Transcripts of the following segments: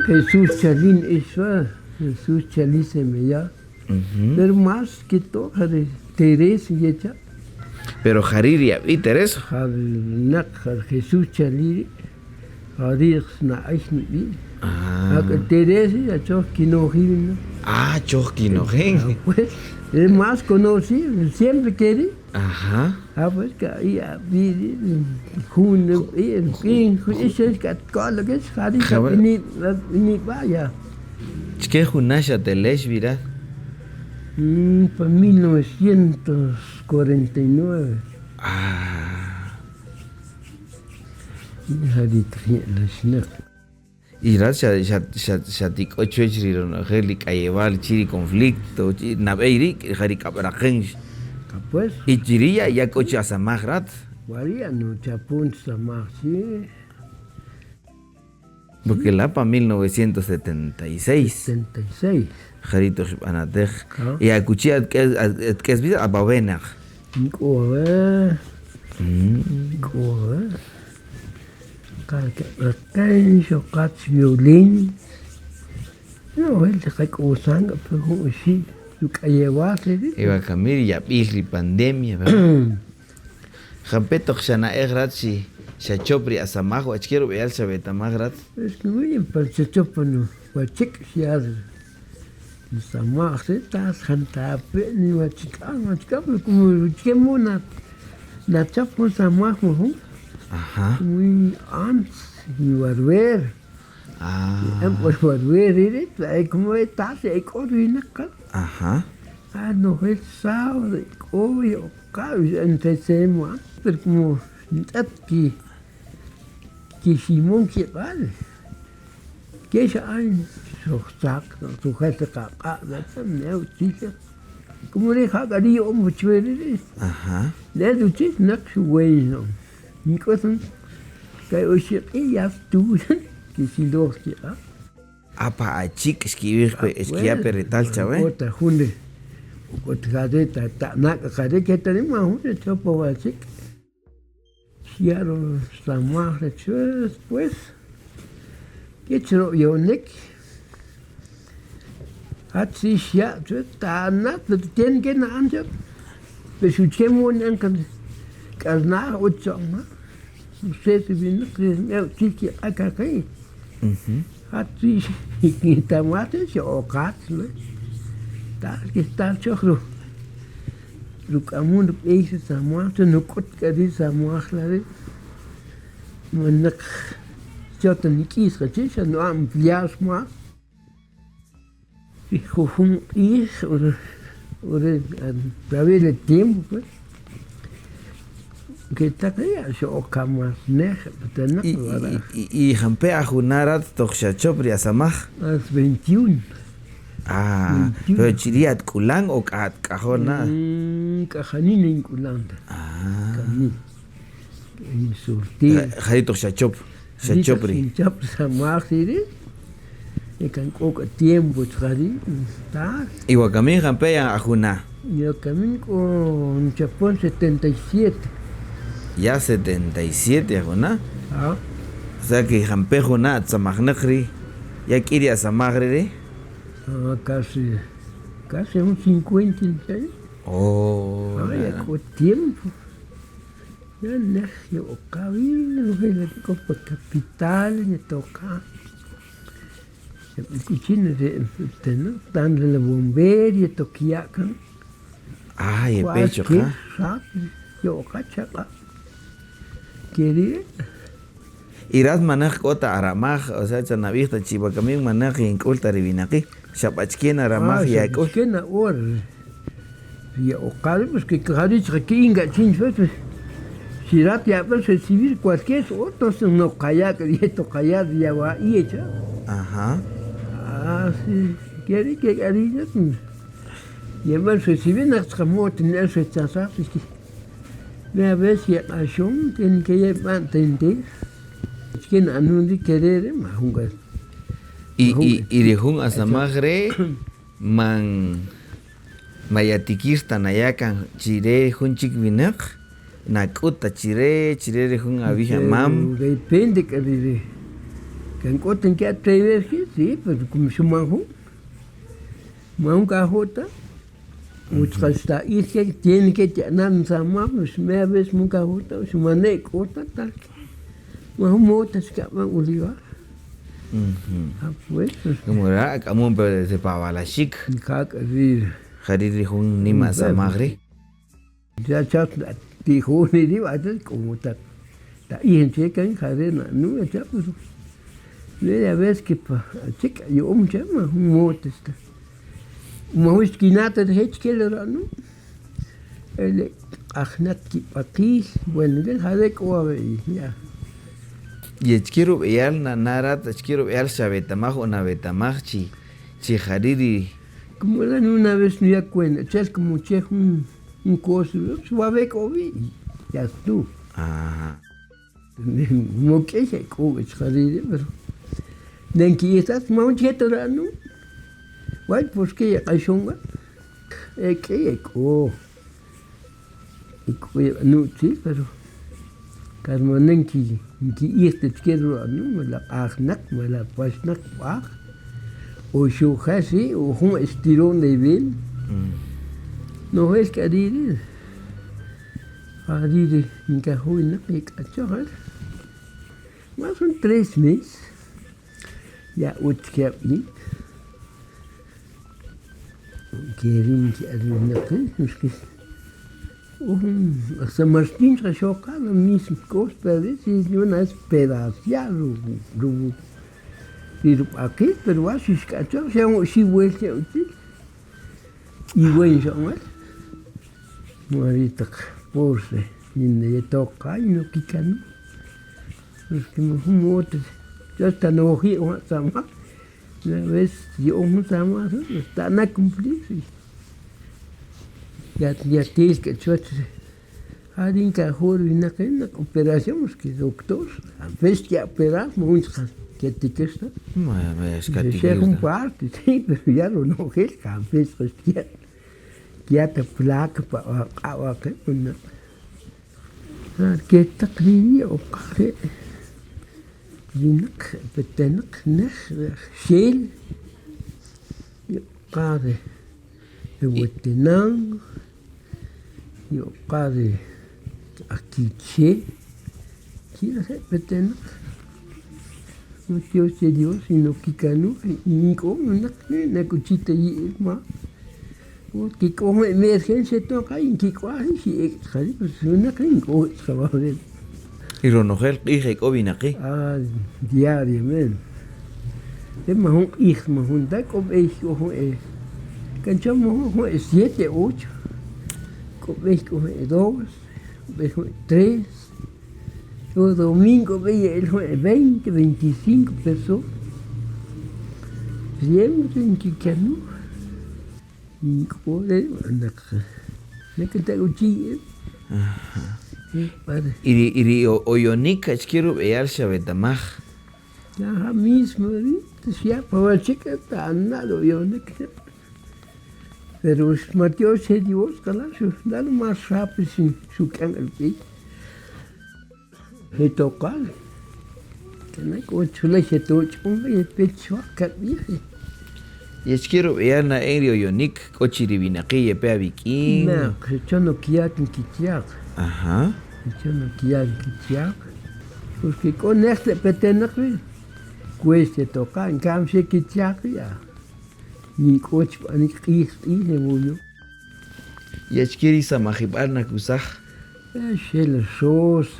Jesús Chalín Ishwa, Jesús Chalín Semeya. Pero más que todo, jare Teresa yecha. Pero jari' ri ab'i' Teresa. Ja winäq ja Jesús Chalí ri', jari' na'äy nib'i'. Ah. Ja Teresa ya choj kinojin winäq. Ah, choj kinojin. Ah, pues, es más conocido, siempre querí. Ajá. Ah, pues, ka'i ab'i' ri' jun nub'i' ix k'a lo que es jari' nib'a' ya. Chike juna' xatelex vi rat? Pa 1949. Ah. Jari' taq ye'alaxnäq. Y rat xatik'o chuwech ri ronojel ri k'ayewal chi ri conflicto, nab'ey ri' ja ri k'ab'raqen. Pues. Y chiri' ya k'o chi asamaj rat. Wari' ya nuchapon samaj chi. Porque la pa 1976. 76. Jari' toq xb'anatej. Y akuchi atk'es vi apawenaq. Nk'o wawe'. Nk'o wawe'. Qaqen xoqach violín. No, el qak'usan jun oxi' ruk'ayewal ri'. Y wakami ri yab'il ri pandemia, ¿verdad? Jampe' toq xana'ej rat xi xachop ri asamaj o achike rub'eyal xawetamaj rat? Es que wi pa xachop pa wachik' xya' nsamaj ri' tas jantape' ni wachik'aj wachik'aj pero como achike modo nachap jun samaj majun. Ajá. Muy antes mi barber. Ah. Barber ri' como tas ek'o winaq qa. Ajá. Ah, nojel sábado k'o yo'qa empecé pero como ntz'ët ki kiximon kiq'al ke xa'an xojtzaq rujel qaq'a' new chile como rija' k'a ri' ya'om chwe ri'. Ajá. Le ruchis naq xuwey no nk'oson kay oxi' q'ij ya estuvo kisiloj kiq'a'. Apa achik' xkib'ij pe xkiya' pe retal chawe. K'o ta jun ri k'o ta jare' ta'na' k'a jare' ke ta ri' majun xechopa wachik' xya' rusamaj ri chwe después kech ro'yonik jach si xya' chwe ta'na' pero tiene que na'an cha pero xuche modo ni'an k'asnaj utz chon no sé si winaq new chij kiq'a' kaqi' jach si kitamaj xe'oqach no tal que tal choj ruk'amon rub'ey ri samaj nuk'ut k'a ri samaj la ri' manaq chota nik'is qachii' xa no ampliar más y jujun q'ij o a través del tiempo pues ke taq ri' xe'oqa más nej petenaq. Y jampe' ajuna' rat toq xachop ri asamaj? A los 21. Ah, pero chiri' at k'ulan o k'a at k'ajol na? K'a janina in k'ulan ta. Ah. Kani in soltera. Jari' toq xachop, xachop ri. Xinchop samaj ri' y kan k'o k'a tiempo chuqa' ri' tal. Y wakami jampe' yan ajuna'? Wakami k'o nchapon 77. Ya 77 ajuna'? Ah. O sea que jampe' juna' at samajnäq ri' ya k'i ri asamaj ri' ri'? Ah, casi, casi un 50. Oh. Ah, ya k'o tiempo. Ya nej yo'oqa wi' k'o pa capital yetoqa. Kuchina tan la bombero yetokiya' kan. Ah, yepe chuqa'. Yo'oqa chaq'ab'. Keri'. Y rat manaq k'o ta aramaj, o sea, chanab'ij ta chi wakami manaq yink'ul ta ri winaqi', xa b'achike na ramaj yak'ul. Xab'achike na hora ya'oqa pues que jari' ki'n ka'chin pues si rat yab'an recibir cualquier otro no qaya' toqaya' yawa'i cha. Ajá. Ah, sí, keri' ke k'ari' yab'an recibir naq chqamod tin'an rechazar a veces yeq'axon tienen que yeb'an tente achike na'anun ri' kere' ri' majun k'a. Y ri jun asamaj re' man mayatikir ta naya' kan chire jun chik winaq nak'ut ta chire chire ri jun awij amam. Depende k'a ri Kan k'o ta nkiya' atrever sí, pero como xa man jun, man jun nkajo' ta, utz xta'ij ke tiene que ti'ana' nsamaj, pues media vez man nkajo' ta, xa mane' k'o ta tal, man jun modo ta xkab'an obligar. Ah, pues. Como ra' k'amon pe desde pa awalaxik. Ja k'a ri. Ja ri' ri jun nima samaj ri'. Ya cha tijuni ri' va como ta ta'ij che kan ja re' na'nu cha pues media vez que pa chik aya'om cha man jun modo ta man jun xkina' ta rije' chike la ra'nu el q'ajnaq kib'aqil bueno ja re' k'o awe' ya. Y achike rub'eyal nana' rat, achike rub'eyal xawetamaj o nawetamaj chi chi ja ri' ri. Como era una vez nuya' cuenta achi'el como che jun un cosa wawe' k'o wi ya estuvo. Mok'ey e k'o wi ri' ri' pero ne nki'ij ta man jun chike ta ra'nu bueno pues ke yeq'axon wa e k'iy e k'o e k'o yeb'anun utzil pero kan man nki'ij ta chike ra'nu mala q'ajnaq mala paxnaq b'aj o xujel ri' o jun estirón de vena nojel k'a ri' ri' ja ri' ri nkajo' winaq yek'achoj el más un 3 meses ya utz ki'ab'in ke ri' nki'an ri winaq ri' jun San Martín xaxoqa lo mismo cosa pero si una vez pedaciar ri rub'aqil pero wa xixk'achoj xa oxi' vuelta xa utzil y wen xa'an ri taq pobre yetoqa y no kikanu porque man jun modo hasta noji' samaj una vez ya'on jun samaj ta'na' cumplir ya ya til k'a chuwach ja ri nkajo' ri winaq ri' operación porque doctor a veces xkiya' operar man jun ketikir ta Xkatikir xa jun parte sí pero ya ronojel jamás xkiya' kiya' ta placa pa aq'a' waqib' ke taq ri' oqaj ri' winaq petenaq nej xel yo'qa de Huehuetenango yo'qa de aj Quiché chi je' petenaq matiox che Dios y kikanuj ink'o winaq nakuchi ta yi'il ma' kik'o jun emergencia toqa y nkik'uaj xi'ek tz'ajari' pues winaq ri' ink'o tz'ajawaben. Y ronojel q'ij e k'o winaqi'. Ah, diariamente. Man jun q'ij man jun ta k'o b'ey k'o jun kan chon jun e 7, 8, k'o b'ey k'o jun e 2, k'o b'ey jun e 3, k'o domingo b'ey ye'el jun e 20, 25 personas. Siempre nkikanuj ink'o re' naq nakata uchi' Y ri oyonik achike rub'eyal xawetamaj. Ya mismo ri' xya' pawachik ta'na' oyonik pero matiox che Dios qala' xu más rápido xuk'an el b'ey xetoqal kana k'o chulaj xetoch'on yepet chuaj kab'ij. Y achike rub'eyal na'en ri oyonik k'o chi ri winaqi' yepe awik'in. Naq chono kiyak nkityaq. Chono kiyak nkityaq porque k'o nej petenaq wi' cuesta toqa en cambio xe kityaq ya ink'o chib'anik q'ij q'ij ewoyo. Y achike ri samajib'al nakusaj. Xel soos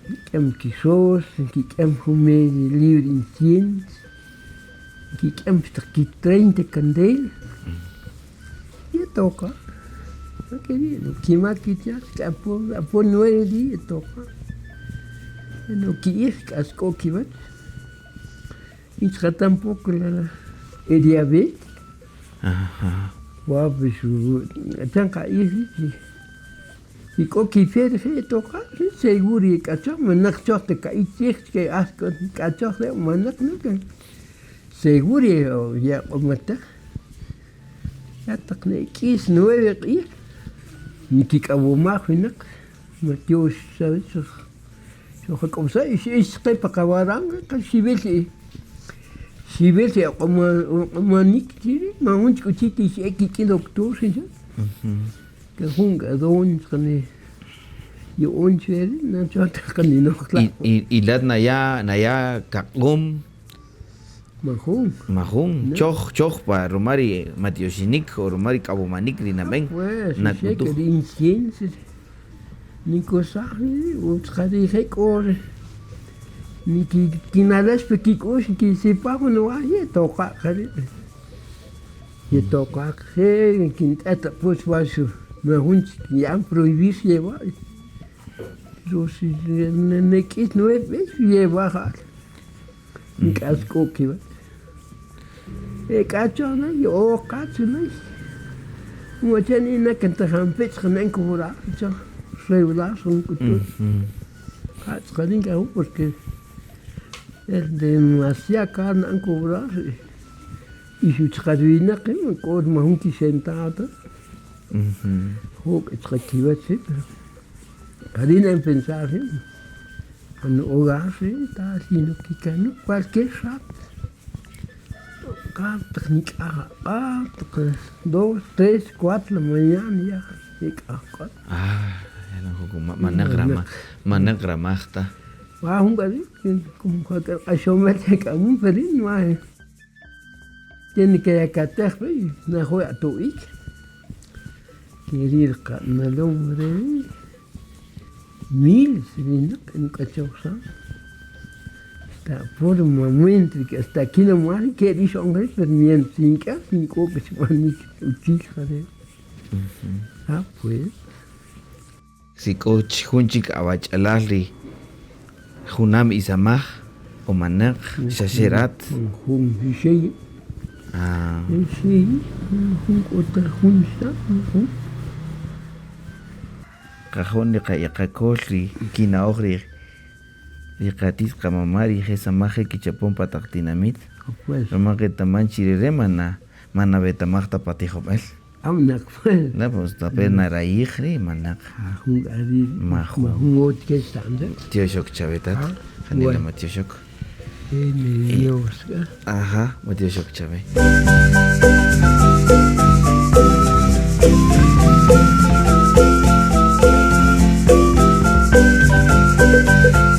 kik'am kisoos kik'am jun medio libra incienso kik'am taq ki 30 candela y toqa kimal kityaq apo 9 días toqa no ki'ij k'as k'o kiwach y chaqa tampoco la el diabético wa pues chan qa'ij ri' k'o kife rije' toqa seguro yek'achoj manaq choj ta ka'i' tzij chike aj k'achoj re' manaq no seguro yaq'omataj ya taq nek'is 9 q'ij nkik'awomaj winaq matiox sabes Xojk'owsa' ix chqe pa qawaram xib'il xib'il ri aq'omanik chi ri' man jun chik uchi' tixe'ek kik'in doctor xincha' ke jun k'a don chqane ya'on chwe ri' na cho taq ninoj la'. Y lat naya' naya' kaq'om Majun. Majun. Choj choj pa ruma ri matyoxinik o ruma ri k'awomanik ri nab'en. Pues, nak'utuj. Ri incienso nikusaj ri utz ja rije' k'o kinalex pa kik'u'x nkisipaj jun lugar yetoqa' qa ri' yetoqa' je' kint'et apu chuwach majun chik ya'an prohibir yewa' nek'is nueve b'ey yewa' ja'äl nk'ask'o kiwach e k'a choj na ye'oqa chunay wache nina kan ta jampe' chqana'an cobrar choj regular nk'utuj ja chqani nk'aj porque es demasiado caro na'an cobrar y xuchqa ri winaq k'o majun kicentavo ta jo'k chqa kiwach ri' jari' na'an pensar ri' pan hogar ri' ta sino kikanuj cualquier rato taq nik'aj aq'a' taq dos, tres, cuatro de la mañana ya nik'aj aq'a'. Ah, manaq ramaj, manaq ramaj ta. Va jun k'a ri' como q'axomal k'amun pero ri' no tiene que yakatej pe y najoy ato'ik keri' riqa'nalom re' miles winaq nk'achojsam hasta por momento hasta aquí nomás keri' xonq ri' pero mientras ink'as ink'o k'a chib'anik utzil jare'. Ah pues. Si k'o jun chik awach'alal ri junam isamaj o manaq xa xe rat. Jun xixey. Ah. Xixey jun k'o ta jun xta' jun. Qajun ri qakol ri kina'oj ri qatit qamama' ri je samaj je kichapon pa taq tinamit. Pues. Ruma qetaman chi rere' mana mana wetamaj ta pa tijob'el. Awnaq pues. No, pues tape narayij ri' manaq. Jun k'a ri' Majun. Majun ot ke xta'an ri'. Tioxok chawe tat. Ah, Janila bueno. matioxok. Dios k'a. Ajá, matioxok chawe.